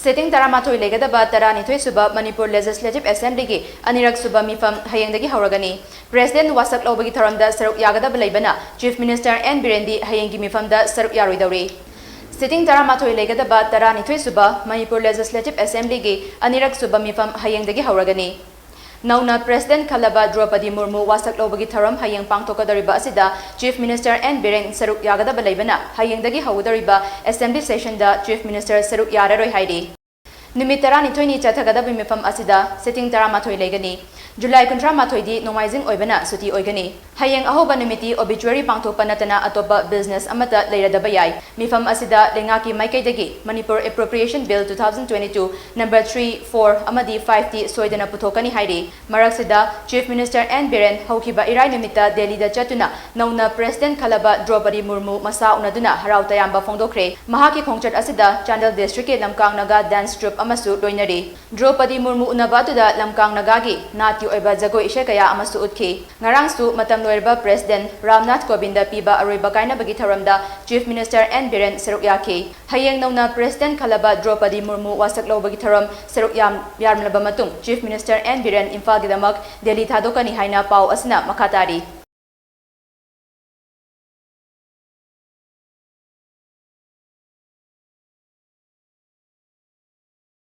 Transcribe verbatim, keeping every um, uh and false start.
Sitting ꯇꯔꯥꯃꯥꯊꯣꯏ ꯂꯩꯒꯗꯕ ꯇꯔꯥꯅꯤꯊꯣꯏ ꯁꯨꯕ ꯃꯅꯤꯄꯨꯔ Legislative Assemblyꯒꯤ ꯑꯅꯤꯔꯛ ꯁꯨꯕ ꯃꯤꯐꯝ ꯍꯌꯦꯡꯗꯒꯤ ꯍꯧꯔꯒꯅꯤ꯫ President ꯋꯥꯁꯛ ꯂꯧꯕꯒꯤ ꯊꯧꯔꯝꯗ ꯁꯔꯨꯛ ꯌꯥꯒꯗꯕ ꯂꯩꯕꯅ Chief Minister ꯑꯦꯟ ꯕꯤꯔꯦꯟꯗꯤ ꯍꯌꯦꯡꯒꯤ ꯃꯤꯐꯝꯗ ꯁꯔꯨꯛ ꯌꯥꯔꯣꯏꯗꯧꯔꯤ꯫ Sitting ꯇꯔꯥꯃꯥꯊꯣꯏ ꯂꯩꯒꯗꯕ ꯇꯔꯥꯅꯤꯊꯣꯏ ꯁꯨꯕ ꯃꯅꯤꯄꯨꯔ Legislative Assemblyꯒꯤ ꯑꯅꯤꯔꯛ ꯁꯨꯕ ꯃꯤꯐꯝ ꯍꯌꯦꯡꯗꯒꯤ ꯍꯧꯔꯒꯅꯤ꯫ ꯅꯧꯅ President ꯈꯜꯂꯕ ꯗ꯭ꯔꯧꯄꯗꯤ ꯃꯨꯔꯃꯨ ꯋꯥꯁꯛ ꯂꯧꯕꯒꯤ ꯊꯧꯔꯝ ꯍꯌꯦꯡ ꯄꯥꯡꯊꯣꯛꯀꯗꯧꯔꯤꯕ ꯑꯁꯤꯗ Chief Minister ꯑꯦꯟ ꯕꯤꯔꯦꯟ ꯁꯔꯨꯛ ꯌꯥꯒꯗꯕ ꯂꯩꯕꯅ ꯍꯌꯦꯡꯗꯒꯤ ꯍꯧꯒꯗꯧꯔꯤꯕ Assembly Sessionꯗ Chief Minister ꯁꯔꯨꯛ ꯌꯥꯔꯔꯣꯏ ꯍꯥꯏꯔꯤ꯫ ꯅꯨꯃꯤꯠ ꯇꯔꯥꯅꯤꯊꯣꯏꯅꯤ ꯆꯠꯊꯒꯗꯕ ꯃꯤꯐꯝ ꯑꯁꯤꯗ sitting ꯇꯔꯥꯃꯥꯊꯣꯏ ꯂꯩꯒꯅꯤ꯫ July ꯀꯨꯟꯊ꯭ꯔꯥ ꯃꯥꯊꯣꯏꯗꯤ ꯅꯣꯡꯃꯥꯏꯖꯤꯡ ꯑꯣꯏꯕꯅ ꯁꯨꯇꯤ ꯑꯣꯏꯒꯅꯤ꯫ ꯍꯌꯦꯡ ꯑꯍꯧꯕ ꯅꯨꯃꯤꯠꯇꯤ obituary ꯄꯥꯡꯊꯣꯛꯄ ꯅꯠꯇꯅ ꯑꯇꯣꯞꯄ business ꯑꯃꯠꯇ ꯂꯩꯔꯗꯕ ꯌꯥꯏ꯫ ꯃꯤꯐꯝ ꯑꯁꯤꯗ ꯂꯩꯉꯥꯛꯀꯤ ꯃꯥꯏꯀꯩꯗꯒꯤ Manipur Appropriation Bill two thousand twenty-two number three, four ꯑꯃꯗꯤ fiveꯇꯤ ꯁꯣꯏꯗꯅ ꯄꯨꯊꯣꯛꯀꯅꯤ ꯍꯥꯏꯔꯤ꯫ ꯃꯔꯛꯁꯤꯗ Chief Minister ꯑꯦꯟ ꯕꯤꯔꯦꯟ ꯍꯧꯈꯤꯕ ꯏꯔꯥꯏ ꯅꯨꯃꯤꯠꯇ ꯗꯦꯜꯂꯤꯗ ꯆꯠꯇꯨꯅ ꯅꯧꯅ President ꯈꯜꯂꯕ ꯗ꯭ꯔꯧꯄꯗꯤ ꯃꯨꯔꯃꯨ ꯃꯁꯥ ꯎꯅꯗꯨꯅ ꯍꯔꯥꯎ ꯇꯌꯥꯝꯕ ꯐꯣꯡꯗꯣꯛꯈ꯭ꯔꯦ꯫ ꯃꯍꯥꯛꯀꯤ ꯈꯣꯡꯆꯠ ꯑꯁꯤꯗ ꯆꯥꯟꯗꯦꯜ districtꯀꯤ ꯂꯝꯀꯥꯡ ꯅꯥꯒꯥ dance troupe ꯑꯃꯁꯨ ꯂꯣꯏꯅꯔꯤ꯫ ꯗ꯭ꯔꯧꯄꯗꯤ ꯃꯨꯔꯃꯨ ꯎꯅꯕ ꯑꯗꯨꯗ ꯂꯝꯀꯥꯡ ꯅꯥꯒꯥꯒꯤ ꯅꯥꯠꯀꯤ ꯑꯣꯏꯕ ꯖꯒꯣꯏ ꯏꯁꯩ ꯀꯌꯥ ꯑꯃꯁꯨ ꯎꯠꯈꯤ꯫ ꯉꯔꯥꯡꯁꯨ ꯃꯇꯝ ꯂꯣꯏꯔꯕ President ꯔꯥꯝꯅꯥꯊ ꯀꯣꯕꯤꯟꯗ ꯄꯤꯕ ꯑꯔꯣꯏꯕ ꯀꯥꯏꯅꯕꯒꯤ ꯊꯧꯔꯝꯗ Chief Minister ꯑꯦꯟ ꯕꯤꯔꯦꯟ ꯁꯔꯨꯛ ꯌꯥꯈꯤ꯫ ꯍꯌꯦꯡ ꯅꯧꯅ President ꯈꯜꯂꯕ ꯗ꯭ꯔꯧꯄꯗꯤ ꯃꯨꯔꯃꯨ ꯋꯥꯁꯛ ꯂꯧꯕꯒꯤ ꯊꯧꯔꯝ ꯁꯔꯨꯛ ꯌꯥꯝ-, ꯌꯥꯔꯝꯂꯕ ꯃꯇꯨꯡ Chief Minister ꯑꯦꯟ ꯕꯤꯔꯦꯟ ꯏꯝꯐꯥꯜꯒꯤꯗꯃꯛ ꯗꯦꯜꯂꯤ ꯊꯥꯗꯣꯛꯀꯅꯤ ꯍꯥꯏꯅ ꯄꯥꯎ ꯑꯁꯤꯅ ꯃꯈꯥ ꯇꯥꯔꯤ꯫